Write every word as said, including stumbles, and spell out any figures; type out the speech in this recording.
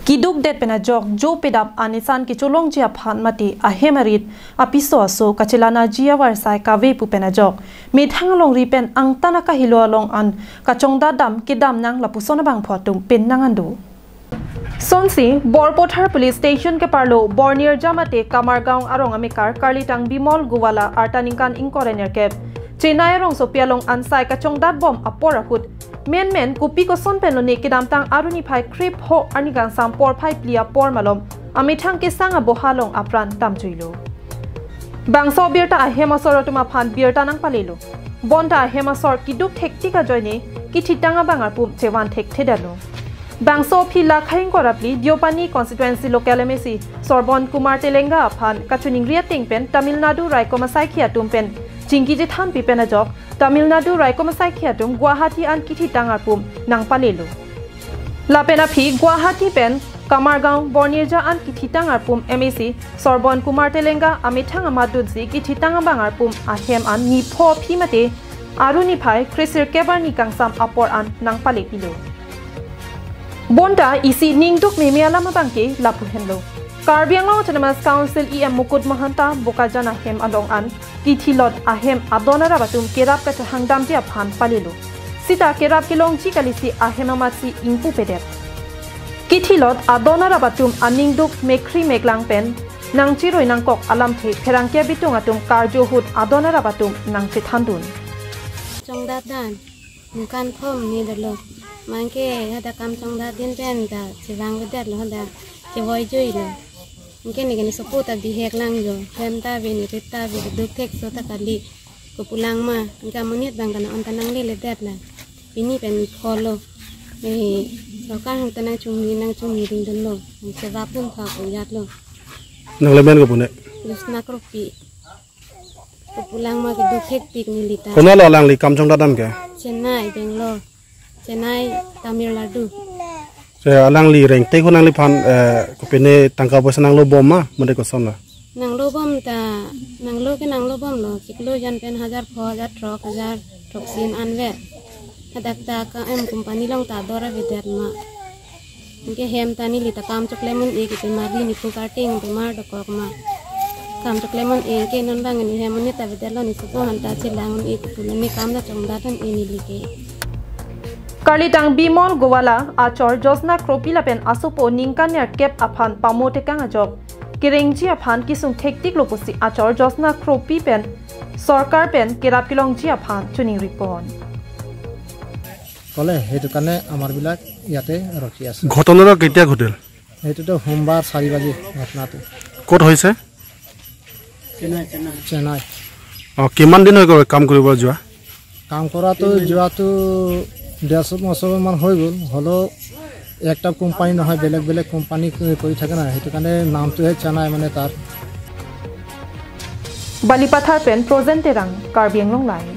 kidukdet pen ajok jo pedap anisan kecholongji aphan mate ahem arit apiso aso kachelanaji avarsai kave pu pen ajok methang alongri pen angtan akahelo along an kachongdat dam kedam nang lapuson abangphu atum pen nang ando. Sonsi Borpathar Police Station keparlo Bornirja mate Kamargaon arong amekar karlitang Bimol Gowala arta ningkan ingkoi ra nerkep Chennai arongsopi along ansai kachongdat bom apor ahut menmen kopi koson pen lone kedamtang aruni phai krip ho arni kangsam porphai phli apor malom amethang kesang aboha along apran damjuilo. Bangso birta ahem asor atum aphan birta nangpalelo. Bonta ahem asor kiduk thektik ajoine kithitang abang arpum chevan thekthedetlo. Bangso aphi la khang korapli Deopani constituency local M A C Sorbon Kumar Telenga aphan kachiningri ateng pen Tamil Nadu raikom asaikhi atum pen chingki chethanpi pen ajok Tamil Nadu raikom asaikhi atum Guwahati an kithitang arpum nangpalelo. Lapen aphi Guwahati pen Kamargaon Bornirja an kithitang arpum M A C Sorbon Kumar Telenga amethang amat dunsi kithitang abang arpum ahem an nipho aphi mate aruni phai kresirkep arni kangsam apor an nangpalepilo. Bonta isi ningduk meme alam abangke lapu henlo. Karbi Anglong Autonomous Council E M Mukut Mahanta Bokajan ahem along an kithilot ahem adon arap atum kerap kachehang damji aphan palelo. Sita kerap kelongji kalisi ahem amatsi ingpupedet. Kithilot adon arap atum aningduk mekhri meklang pen nangchiroi nangkok alamthe pherangke bitung atum karju ahut adon arap atum nangchethandun. Chongdat dan. Ningkan thom ni dolo. Mangke hadak kam chongdat din pen ta chevang vedet lo hadak chevoi jui lo. Mangke neli ke ne sopo ta bihek lang jo. Hem ta bi ne rit ta bi duk thekso ta kali. Kopulang ma. Mangke amonit abang kana on ta nangleledet la. Pini pen pholo. Eh, sorkar hang ta nangchungni nangchungni ding dunlo. Mangke vap dun pha ko jat lo. Nanglemen kopi ne? Josna Kropi. Kopulang ma keduk thektik neli ta. Konat lo alangli kam chongdat dam ke? Chennai, Bangalore. Chennai, Tamil Nadu. Se alangli rengte ko nangliphan, eh, kopine tangka poisa nanglo bom ma, mate koson la? Nanglo bom ta, nanglo ke nanglo bom lo. Chiklo jan pen hajar pho, hajar throk, hajar throksi an anvet. Hadak ta ka em company along ta ador avedet ma. Mangke hem ta neli ta kam choklem un-e ke pemar ni pu karting pemar dokok ma. Kam choklem un-e ke non abang ne hem un-e ta avedet lo ne sopo han ta chelang un-e ke pulo ne kam ta chongdat un-e neli ke. Karlitang Bimol Gowala achor Josna Kropi lapen asopo ningkan nerkep aphan pamo tekang ajok kerengji aphan kesung thektik lo pusi achor Josna Kropi pen sorkar pen kerap kelongji aphan chiningri pon. ক'লে, সেইটো কাৰণে আমাৰবিলাক ইয়াতে ৰখি আছে। ঘটনাটো কেতিয়া ঘটিল? সেইটোতো সোমবাৰ চাৰি বাজি ঘটনাটো। ক'ত হৈছে? চেন্নাই। অ, কিমান দিন হৈ গ'ল কাম কৰিব যোৱা? কাম কৰাটো যোৱাটো ডেৰ বছৰমান হৈ গ'ল, হ'লেও একটা কোম্পানী নহয়, বেলেগ বেলেগ কোম্পানী কৰি থাকে না, সেইটো কাৰণে নামটোহে চেন্নাই মানে তাৰ। Balipathar pen Projen Terang, Karbi Anglong Live.